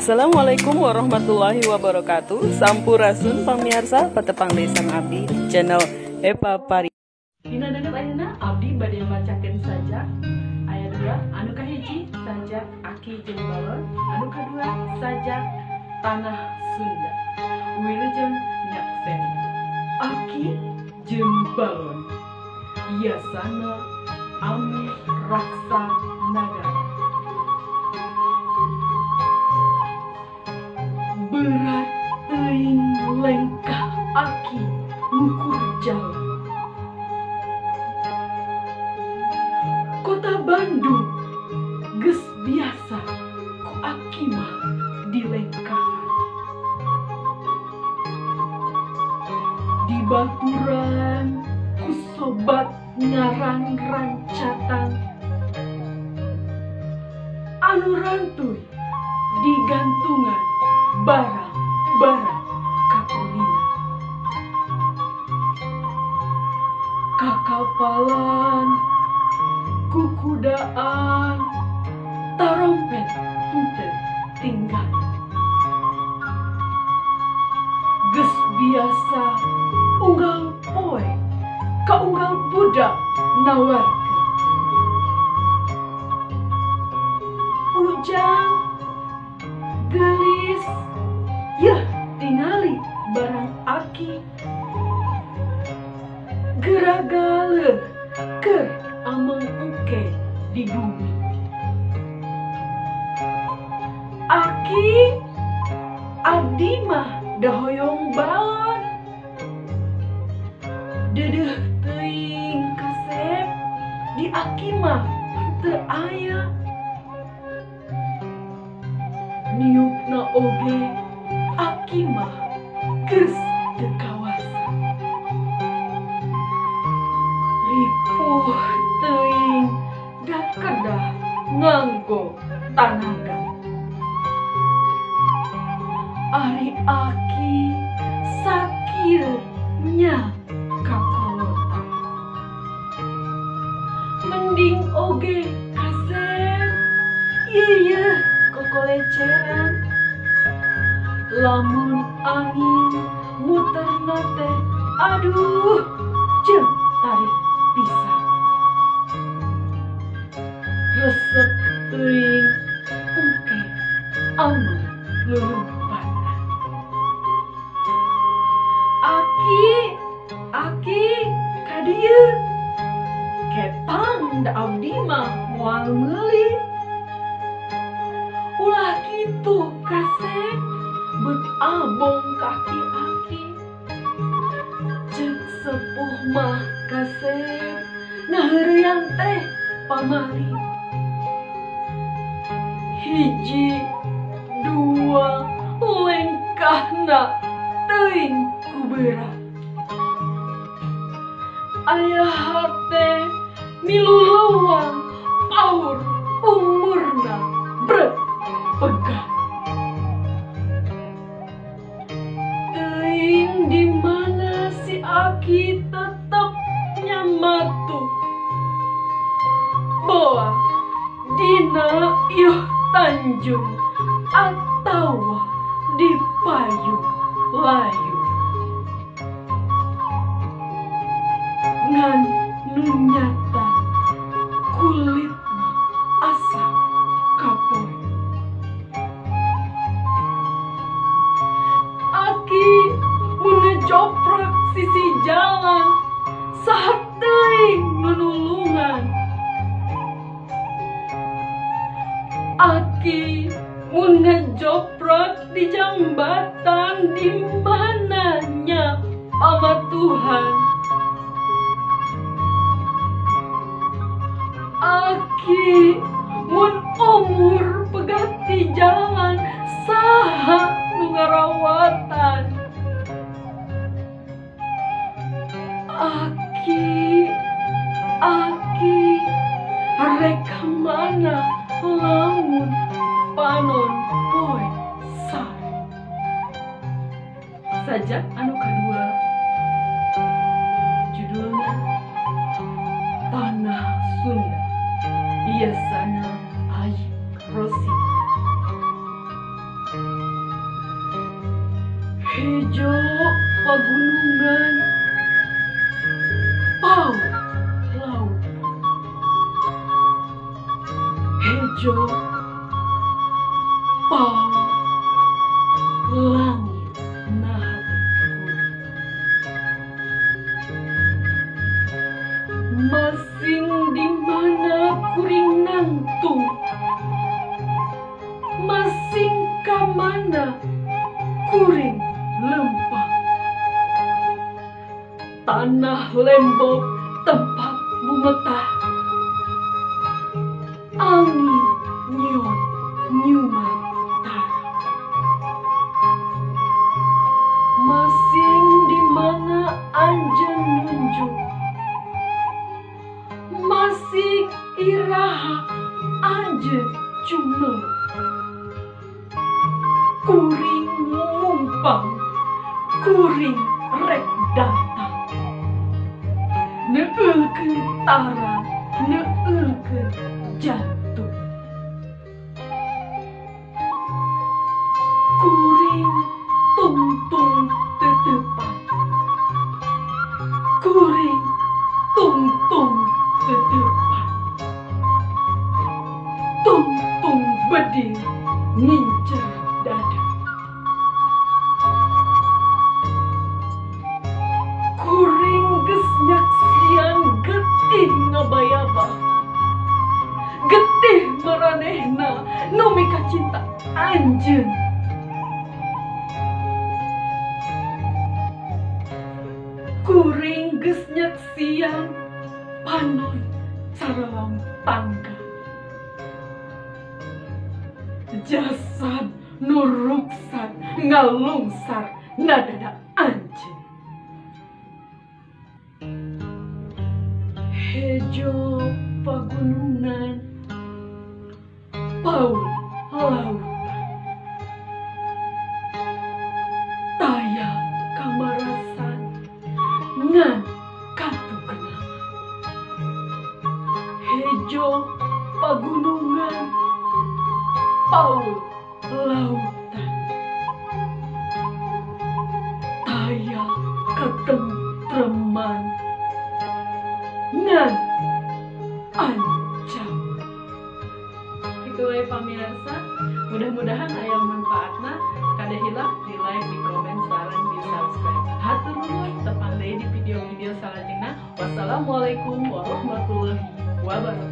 Assalamualaikum warahmatullahi wabarakatuh. Sampurasun pamiarsa, patepang deui sareng abdi di channel Epa Pari. Dina danget ayeuna abdi bade macakeun sajak aya dua, anu kahiji sajak Aki jeung Balon, anu kadua sajak Tanah Sunda. Wilujeng nyaksen. Aki jeung Balon. Yasana Ami Raksa Nagara. Berat teuing lengkah aki ngukur jalan. Kota Bandung geus biasa ku aki mah dilengkahan. Di baturan ku sobat ngaran rancatan. Anu rantuy digantungan barang-barang kakulinan. Kakapalan, kukudaan, tarompet henteu tinggal. Geus biasa unggal poe kaunggal budak nawarkeun. Ujang gelis, yah tingali barang aki. Geragaleun keur ameng engke di bumi. Aki, abdi mah da hoyong balon. Deudeuh teuing kasep di aki mah teu aya. Niupna oge aki mah geus teu kawasa. Ripuh teuing da kedah nganggo tanaga. Ari aki sakieu nya kakolotan. Mending oge kasep ieu kokoleceran. Lamun angin muterna teh aduh jeung tarik pisan. Resep teuing engke ameng lulumpatan. Aki, aki ka dieu. Ketang da abdi mah moal meuli. Ulah kitu kasep beut abong kaki aki. Ceuk sepuh mah kasep ngaheureuyan teh pamali. Hiji dua lengkahna teuing ku berat. Aya hate milu leuwang paur umurna bret pegat. Teuing di mana si aki tetep nyamatu. Boa dina ieuh tanjung atawa di payung layu. Ngan nu nyata kulitna asa kapoe. Aki mun ngejoprak sisi jalan saha teuing nu nulungan. Aki mun ngejoprak di jambatan di mananya pamatuhan. Aki mun umur pegat di jalan saha nu ngarawatan. Aki, aki rek mana lamun panon poe sare. Sajak anu kadua judulna Tanah Sunda. Yasana Ayi Rosi. Hejo paul langit na hate kuring. Masing di mana kuring nangtung, masing ka mana kuring lempang. Tanah lembok tempat bumetah, angin nyion nyuman tara. Masing di mana anjeun nunjuk, masing iraha anjeun cumeluk. Kuring mumpang, kuring rek datang, neueulkeun tara, neueulkeun jantung. Kuring tungtung tetepan, kuring tungtung tetepan, tungtung bedil ngincer dada. Kuring geus nyaksian getih ngabayaba, getih maranehna nu mikacinta anjeun. Kuring geus nyaksian panon carolong tangga, jasad nu ruksat ngalungsar na dada anjeun. Hejo pagunungan, paul lautan, taya kamarasan ngan katugenangan. Hejo pagunungan, paul lautan, taya katentreman ngan ancam. Itu wae pamirsa, mudah-mudahan aya manfaatna. Kade hilap di like, di komen, saran, di subscribe. Hatur nuhun, tepang deui di video-video salajengna. Wassalamualaikum warahmatullahi wabarakatuh.